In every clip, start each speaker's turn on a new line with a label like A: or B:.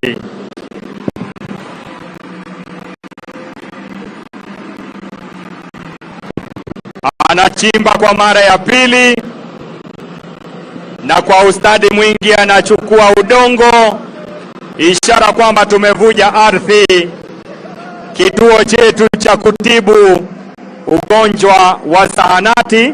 A: kazi. Anachimba kwa mara ya pili na kwa ustadi mwingi anachukua udongo, ishara kwamba tumevuja ardhi. Kituo chetu cha kutibu ugonjwa wa zahanati.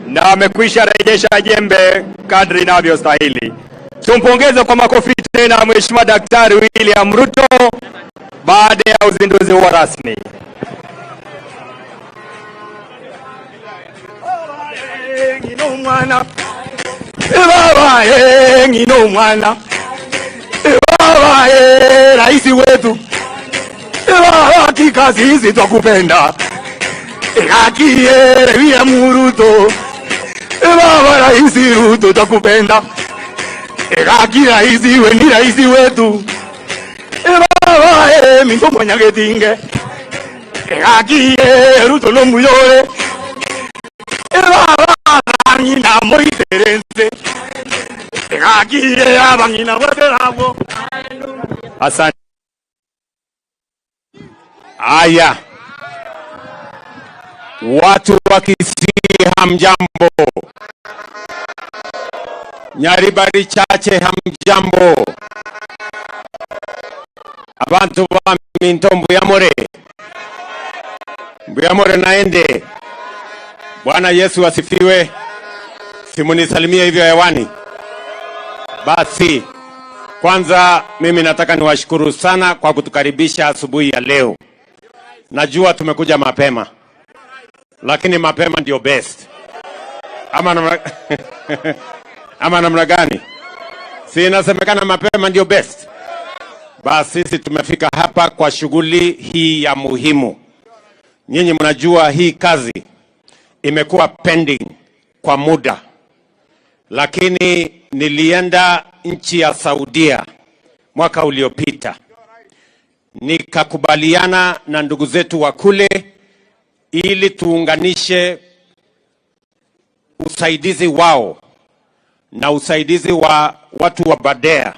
A: Na amekwisha rejesha jembe kadri inavyostahili. Tumpongeze kwa makofi tena Mheshimiwa Daktari William Ruto baada ya uzinduzi huo rasmi.
B: Baba ngino mwana, baba rais wetu, baba hakika sisi twakupenda, haki William Ruto, baba Rais Ruto twakupenda, haki rais we ni rais wetu, baba minto mwanyagetinge, haki Ruto no muyore, baba bang'ina moiterense, haki abang'ina boterabo.
A: Asante.
C: Aya, watu wa Kisii hamjambo, Nyaribari chache hamjambo, abantu ba Minto mbuyamore, mbuyamore naende. Bwana Yesu asifiwe. Simunisalimie hivyo hewani. Basi kwanza mimi nataka niwashukuru sana kwa kutukaribisha asubuhi ya leo. Najua tumekuja mapema, lakini mapema ndio best. Ama namna ama namna gani? Si inasemekana mapema ndio best? Basi sisi tumefika hapa kwa shughuli hii ya muhimu. Nyinyi mnajua hii kazi imekuwa pending kwa muda, lakini nilienda nchi ya Saudia mwaka uliopita, nikakubaliana na ndugu zetu wa kule ili tuunganishe usaidizi wao na usaidizi wa watu wa Badea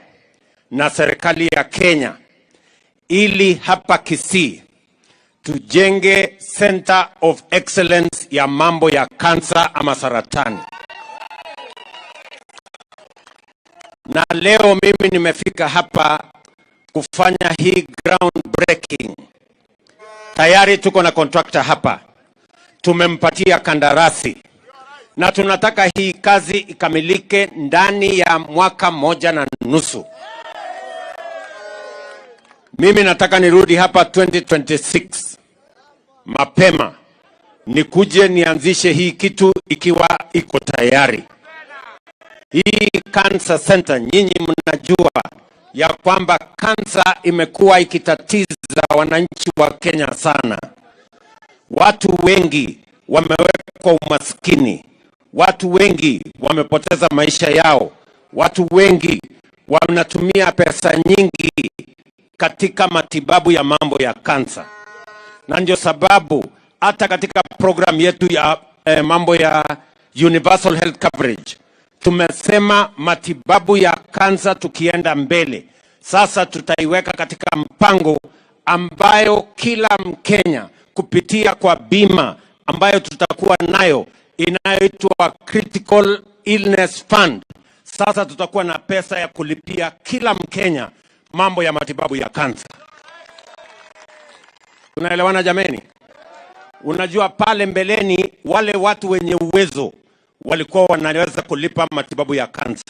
C: na serikali ya Kenya ili hapa Kisii tujenge center of excellence ya mambo ya kansa ama saratani. Na leo mimi nimefika hapa kufanya hii ground breaking. Tayari tuko na contractor hapa, tumempatia kandarasi na tunataka hii kazi ikamilike ndani ya mwaka moja na nusu. Mimi nataka nirudi hapa 2026 mapema, nikuje nianzishe hii kitu ikiwa iko tayari. Hii cancer center, nyinyi mnajua ya kwamba kansa imekuwa ikitatiza wananchi wa Kenya sana. Watu wengi wamewekwa umaskini, watu wengi wamepoteza maisha yao, watu wengi wanatumia pesa nyingi katika matibabu ya mambo ya kansa, na ndio sababu hata katika program yetu ya mambo ya universal health coverage tumesema matibabu ya kansa tukienda mbele sasa tutaiweka katika mpango ambayo kila Mkenya kupitia kwa bima ambayo tutakuwa nayo inayoitwa Critical Illness Fund. Sasa tutakuwa na pesa ya kulipia kila Mkenya mambo ya matibabu ya kansa. Tunaelewana jameni? Unajua pale mbeleni wale watu wenye uwezo walikuwa wanaweza kulipa matibabu ya kansa,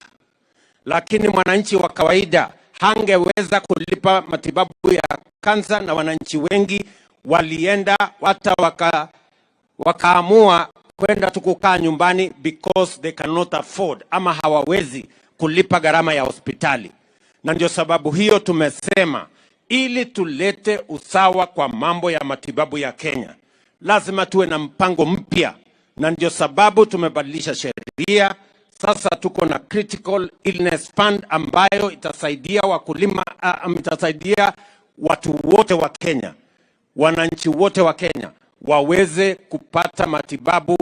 C: lakini mwananchi wa kawaida hangeweza kulipa matibabu ya kansa, na wananchi wengi walienda hata wakaamua kwenda tu kukaa nyumbani because they cannot afford ama hawawezi kulipa gharama ya hospitali. Na ndio sababu hiyo tumesema ili tulete usawa kwa mambo ya matibabu ya Kenya, lazima tuwe na mpango mpya, na ndio sababu tumebadilisha sheria. Sasa tuko na Critical Illness Fund ambayo itasaidia wakulima, itasaidia watu wote wa Kenya, Wananchi wote wa Kenya waweze kupata matibabu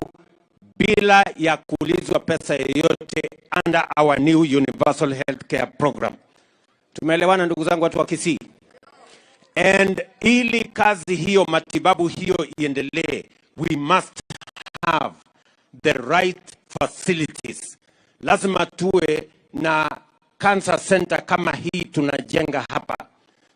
C: bila ya kuulizwa pesa yoyote under our new universal healthcare program. Tumeelewana, ndugu zangu watu wa Kisii? And ili kazi hiyo, matibabu hiyo iendelee, we must have the right facilities. Lazima tuwe na cancer center kama hii tunajenga hapa.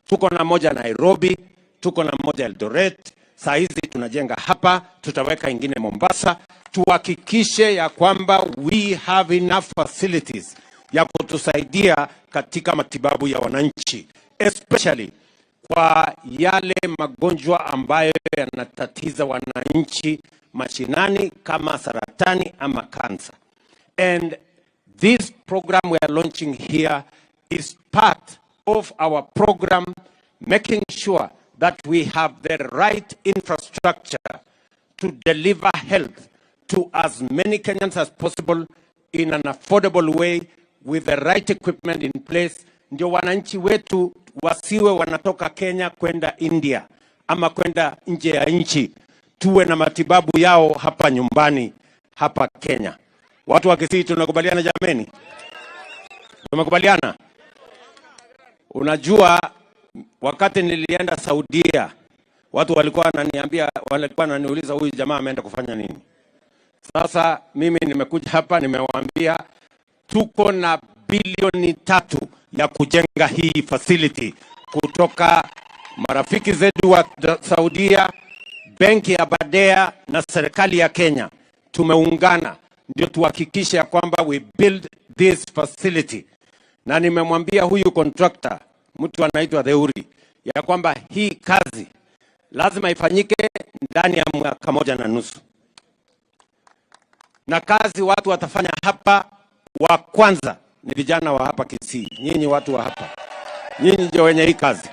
C: Tuko na moja Nairobi, tuko na moja Eldoret, saa hizi tunajenga hapa, tutaweka ingine Mombasa. Tuhakikishe ya kwamba we have enough facilities ya kutusaidia katika matibabu ya wananchi, especially kwa yale magonjwa ambayo yanatatiza wananchi mashinani kama saratani ama kansa. And this program we are launching here is part of our program, making sure that we have the right infrastructure to deliver health to as many Kenyans as possible in an affordable way with the right equipment in place, ndio wananchi wetu wasiwe wanatoka Kenya kwenda India ama kwenda nje ya nchi, tuwe na matibabu yao hapa nyumbani hapa Kenya. Watu wa Kisii, tunakubaliana jameni? Tumekubaliana? Unajua, wakati nilienda Saudia, watu walikuwa wananiambia, walikuwa wananiuliza, "Huyu jamaa ameenda kufanya nini?" Sasa mimi nimekuja hapa, nimewaambia tuko na bilioni 3 ya kujenga hii facility kutoka marafiki zetu wa Saudia, benki ya Badea na serikali ya Kenya. Tumeungana ndio tuhakikishe ya kwamba we build this facility, na nimemwambia huyu contractor, mtu anaitwa Theuri, ya kwamba hii kazi lazima ifanyike ndani ya mwaka moja na nusu, na kazi watu watafanya hapa, wa kwanza ni vijana wa hapa Kisii. Nyinyi watu wa hapa, nyinyi ndio wenye hii kazi.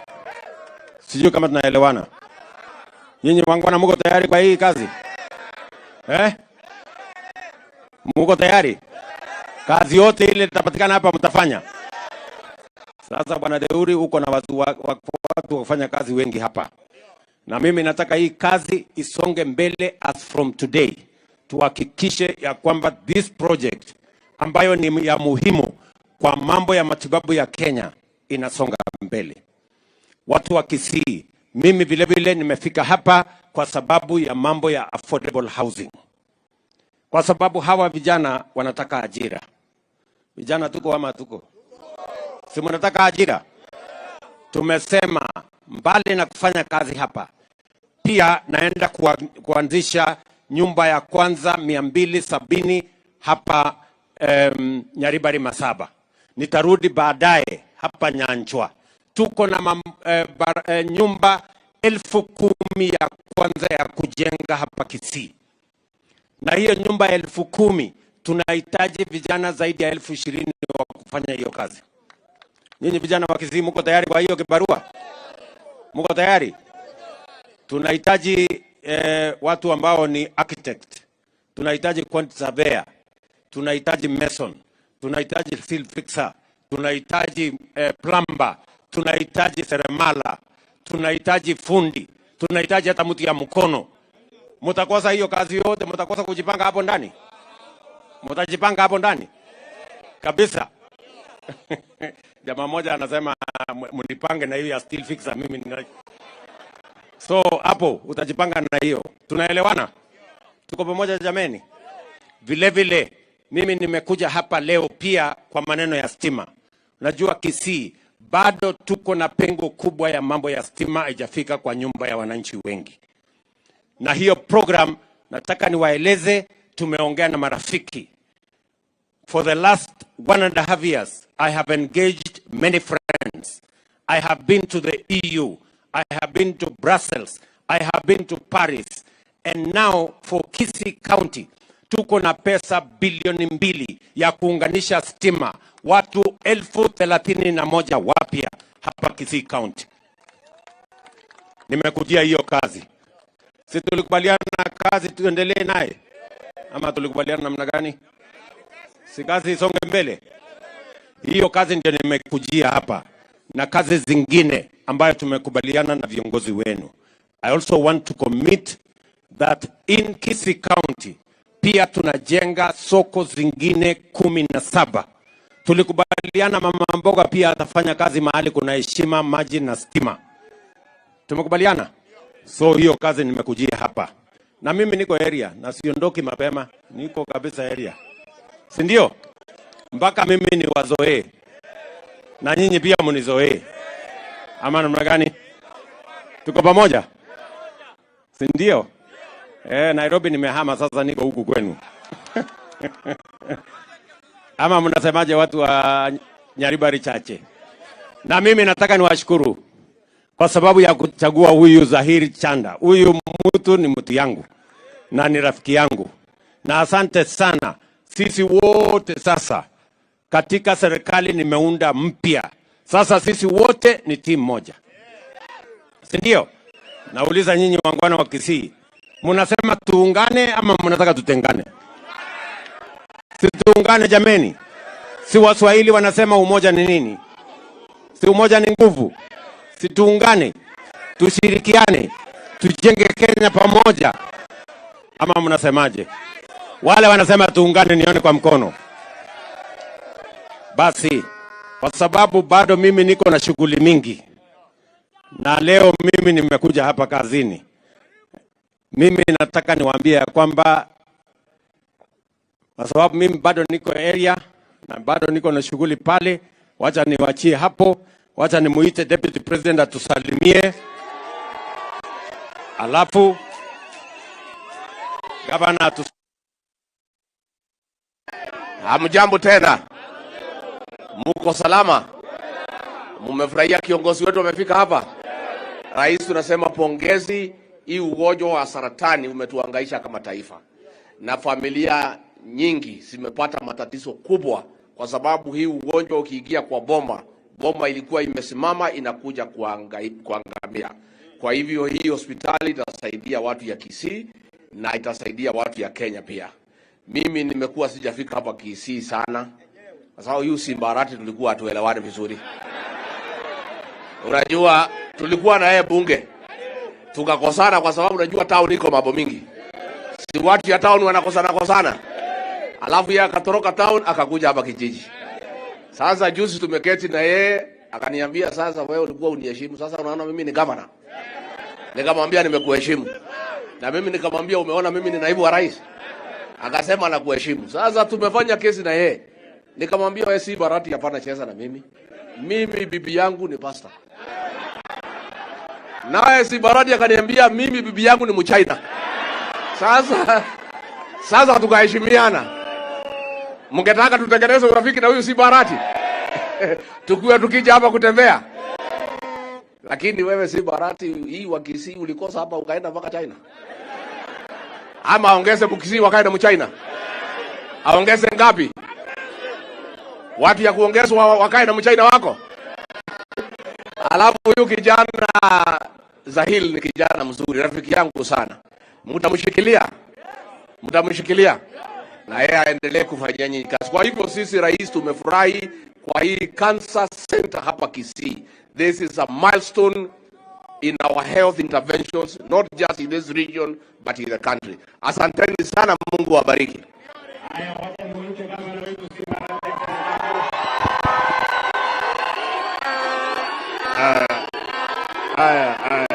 C: Sijui kama tunaelewana. Nyinyi wangwana, muko tayari kwa hii kazi, eh? Muko tayari? Kazi yote ile itapatikana hapa mtafanya. Sasa Bwana Deuri, uko na watu wa kufanya kazi wengi hapa, na mimi nataka hii kazi isonge mbele as from today, tuhakikishe ya kwamba this project ambayo ni ya muhimu kwa mambo ya matibabu ya Kenya inasonga mbele. Watu wa Kisii, mimi vile vile nimefika hapa kwa sababu ya mambo ya affordable housing, kwa sababu hawa vijana wanataka ajira. Vijana tuko ama tuko? Si mnataka ajira? Tumesema mbali na kufanya kazi hapa, pia naenda kuanzisha nyumba ya kwanza 270 hapa Nyaribari Masaba. Nitarudi baadaye hapa Nyanchwa. Tuko na nyumba 10,000 ya kwanza ya kujenga hapa Kisii, na hiyo nyumba 10,000 tunahitaji vijana zaidi ya 20,000 wa kufanya hiyo kazi. Nyinyi vijana wa Kisii, mko tayari kwa hiyo kibarua? Mko tayari? Tunahitaji watu ambao ni architect, tunahitaji quantity surveyor, tunahitaji mason, tunahitaji steel fixer, tunahitaji plumber, tunahitaji seremala, tunahitaji fundi, tunahitaji hata mtu ya mkono. Mtakosa hiyo kazi yote? Mtakosa kujipanga hapo ndani? Mtajipanga hapo ndani kabisa. Jamaa mmoja anasema, "Mnipange na hiyo ya steel fixer, mimi nina." So hapo utajipanga na hiyo. Tunaelewana? Tuko pamoja, jameni? Vile vile mimi nimekuja hapa leo pia kwa maneno ya stima. Unajua Kisii bado tuko na pengo kubwa ya mambo ya stima, haijafika kwa nyumba ya wananchi wengi, na hiyo program nataka niwaeleze, tumeongea na marafiki. For the last 1.5 years, I have engaged many friends. I have been to the EU. I have been to Brussels. I have been to Paris. And now for Kisii County, tuko na pesa bilioni 2 ya kuunganisha stima watu 31,000 wapya hapa Kisii County. Nimekujia hiyo kazi. Si tulikubaliana kazi tuendelee naye, ama tulikubaliana namna gani? Si kazi isonge mbele? Hiyo kazi ndio nimekujia hapa na kazi zingine ambayo tumekubaliana na viongozi wenu. I also want to commit that in Kisii County pia tunajenga soko zingine 17. Tulikubaliana mama mboga pia atafanya kazi mahali kuna heshima, maji na stima. Tumekubaliana? So hiyo kazi nimekujia hapa. Na mimi niko area na siondoki mapema, niko kabisa area. Si ndio? Mpaka mimi ni wazoee. Na nyinyi pia mnizoee. Ama namna gani? Tuko pamoja? Si ndio? Nairobi nimehama sasa, niko huku kwenu. Ama mnasemaje watu wa Nyaribari Chache? Na mimi nataka niwashukuru kwa sababu ya kuchagua huyu Zahir Chanda. Huyu mtu ni mtu yangu na ni rafiki yangu, na asante sana. Sisi wote sasa katika serikali nimeunda mpya. Sasa sisi wote ni timu moja, si ndio? Nauliza nyinyi wangwana wa Kisii, mnasema tuungane ama mnataka tutengane? Si tuungane jameni? Si Waswahili wanasema umoja ni nini? Si umoja ni nguvu? Si tuungane, tushirikiane, tujenge Kenya pamoja, ama mnasemaje? Wale wanasema tuungane, nione kwa mkono. Basi, kwa sababu bado mimi niko na shughuli mingi, na leo mimi nimekuja hapa kazini, mimi nataka niwaambie ya kwamba kwa sababu mimi bado niko area na bado niko na shughuli pale, wacha niwachie hapo, wacha nimuite Deputy President atusalimie, alafu gavana atu
D: Hamjambo tena, muko salama? Mumefurahia kiongozi wetu amefika hapa? Rais, tunasema pongezi. Hii ugonjwa wa saratani umetuhangaisha kama taifa, na familia nyingi zimepata matatizo kubwa, kwa sababu hii ugonjwa ukiingia kwa boma, boma ilikuwa imesimama inakuja kuangamia. Kwa hivyo hii hospitali itasaidia watu ya Kisii na itasaidia watu ya Kenya pia. Mimi nimekuwa sijafika hapa Kisii sana, kwa sababu huyu Simbarati tulikuwa hatuelewani vizuri. Unajua tulikuwa na yeye bunge tukakosana, kwa sababu unajua town iko mambo mingi, si watu ya town wanakosana kosana, alafu yeye akatoroka town akakuja hapa kijiji. Sasa juzi tumeketi na yeye akaniambia, sasa wewe ulikuwa uniheshimu, sasa unaona mimi ni governor. Nikamwambia nimekuheshimu, na mimi nikamwambia umeona mimi ni naibu wa rais. Akasema nakuheshimu. Sasa tumefanya kesi na yeye, nikamwambia wewe si Barati, hapana cheza na mimi. Mimi bibi yangu ni pastor. Naye si Barati akaniambia mimi bibi yangu ni Mchina. Sasa tukaheshimiana. Mngetaka tutengeneze urafiki na huyu si Barati? Tukiwa tukija hapa kutembea. Lakini wewe si Barati, hii wa Kisii ulikosa hapa ukaenda mpaka China. Ama aongeze Mkisii wakae na Mchina. Aongeze ngapi? Watu ya kuongezwa wakae na Mchina wako. Alafu huyu kijana Zahil ni kijana mzuri, rafiki yangu sana. Mtamshikilia? Mtamshikilia? Na yeye aendelee kufanyia nyinyi kazi. Kwa hivyo sisi rais tumefurahi kwa hii cancer center hapa Kisii. This is a milestone in our health interventions, not just in this region but in the country. Asanteni sana, Mungu awabariki.
A: Haya, haya.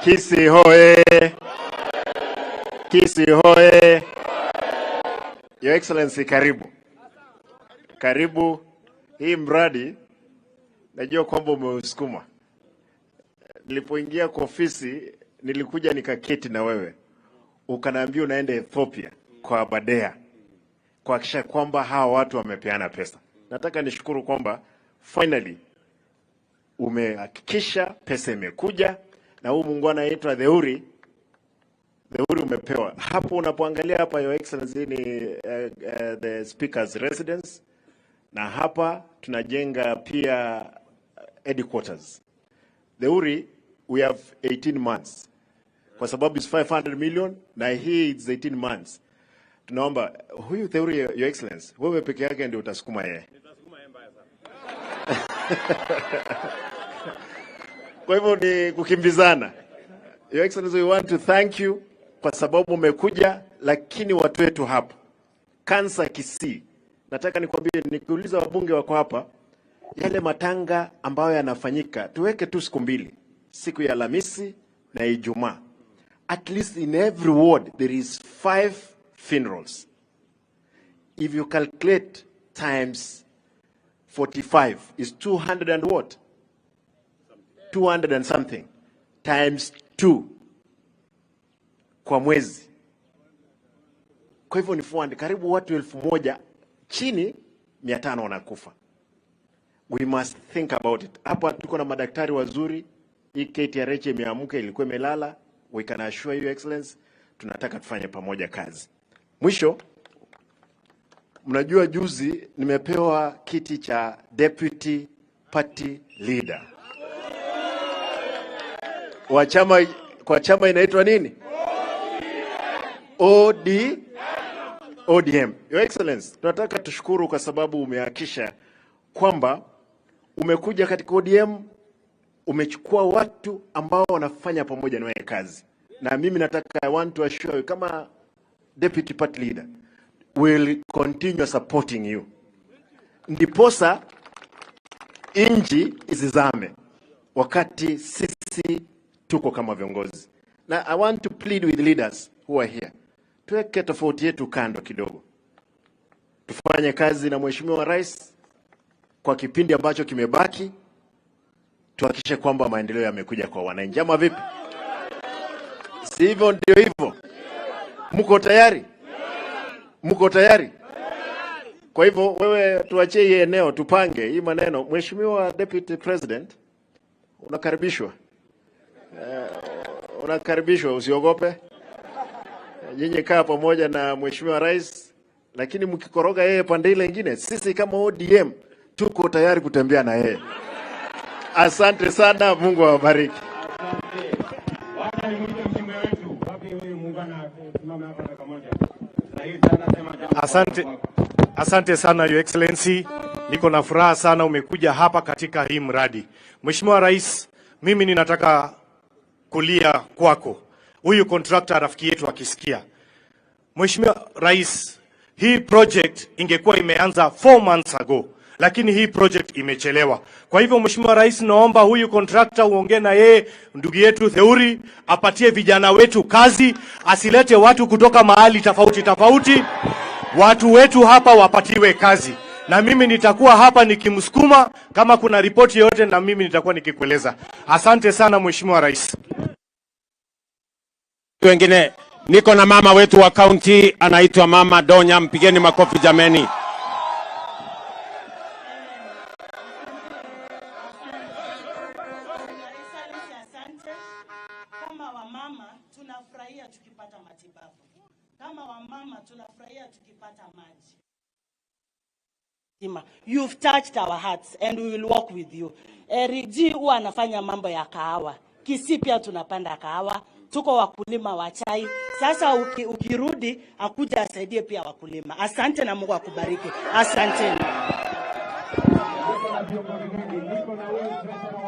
A: Kisii hoye! Kisii hoye! Your Excellency, karibu. Karibu. Hii mradi najua kwamba umeusukuma. Nilipoingia kwa ofisi nilikuja nikaketi na wewe, ukaniambia unaenda Ethiopia kwa Aberdare kuhakikisha kwamba hawa watu wamepeana pesa. Nataka nishukuru kwamba finally umehakikisha pesa imekuja, na huu muungwana anaitwa Theuri, Theuri umepewa. Hapo unapoangalia hapa, Your Excellency, ni the speaker's residence, na hapa tunajenga pia headquarters. Theuri, we have 18 months kwa sababu is 500 million na hii is 18 months. Tunaomba huyu Theuri, Your Excellency, wewe peke yake ndio utasukuma yeye.
E: Kwa hivyo ni kukimbizana. Your Excellency, we want to thank you kwa sababu umekuja, lakini watu wetu hapa Kansa Kisii, nataka nikwambie, nikiuliza wabunge wako hapa, yale matanga ambayo yanafanyika tuweke tu siku mbili, siku ya Alhamisi na Ijumaa. At least in every ward there is five funerals. If you calculate times 45 is 200 and what? 200 and something times 2 kwa mwezi. Kwa hivyo ni 400, karibu watu 1,000 chini 500 wanakufa. We must think about it. Hapa tuko na madaktari wazuri. Hii KTRH imeamka, ilikuwa imelala. We can assure you, Excellence, tunataka tufanye pamoja kazi. Mwisho, mnajua juzi nimepewa kiti cha deputy party leader wa chama, kwa chama inaitwa nini? OD ODM. Your Excellency, tunataka tushukuru kwa sababu umehakikisha kwamba umekuja katika ODM, umechukua watu ambao wanafanya pamoja na wewe kazi, na mimi nataka, I want to assure you kama deputy party leader will continue supporting you, ndiposa inji isizame wakati sisi tuko kama viongozi. Na I want to plead with leaders who are here, tuweke tofauti yetu kando kidogo, tufanye kazi na Mheshimiwa Rais kwa kipindi ambacho kimebaki, tuhakikishe kwamba maendeleo yamekuja kwa wananchi, ama vipi? Si hivyo? Ndio hivyo. Mko tayari? Mko tayari? Kwa hivyo wewe, tuachie hii eneo tupange hii maneno. Mheshimiwa Deputy President, unakaribishwa. Unakaribishwa, usiogope. Nyinyi kaa pamoja na Mheshimiwa Rais, lakini mkikoroga yeye pande ile ingine, sisi kama ODM tuko tayari kutembea na yeye. Asante sana, Mungu awabariki.
C: Wacha nimwite mjumbe wetu. Wapi huyu muungwana simame hapa dakika moja. Sahihi sana, sema jambo.
F: Asante, asante sana, Your Excellency. Niko na furaha sana umekuja hapa katika hii mradi. Mheshimiwa Rais, mimi ninataka kulia kwako. Huyu contractor rafiki yetu akisikia. Mheshimiwa Rais, hii project ingekuwa imeanza 4 months ago, lakini hii project imechelewa. Kwa hivyo Mheshimiwa Rais, naomba huyu contractor uongee na yeye, ndugu yetu Theuri, apatie vijana wetu kazi, asilete watu kutoka mahali tofauti tofauti. Watu wetu hapa wapatiwe kazi, na mimi nitakuwa hapa nikimsukuma. Kama kuna ripoti yoyote, na mimi nitakuwa nikikueleza. Asante sana, Mheshimiwa Rais.
C: Wengine, niko na mama wetu wa kaunti anaitwa Mama Donya, mpigeni makofi jameni.
G: Excellency, asante. Kama wamama tunafurahia tukipata matibabu. Kama wamama tunafurahia tukipata maji. You've touched our hearts and we will work with you. Eric G huwa anafanya mambo ya kahawa. Kisii pia tunapanda kahawa, tuko wakulima wa chai. Sasa ukirudi akuja asaidie pia wakulima. Asante na Mungu akubariki. Asanteni.
C: Niko na viongozi wengi, niko na huyu treasurer.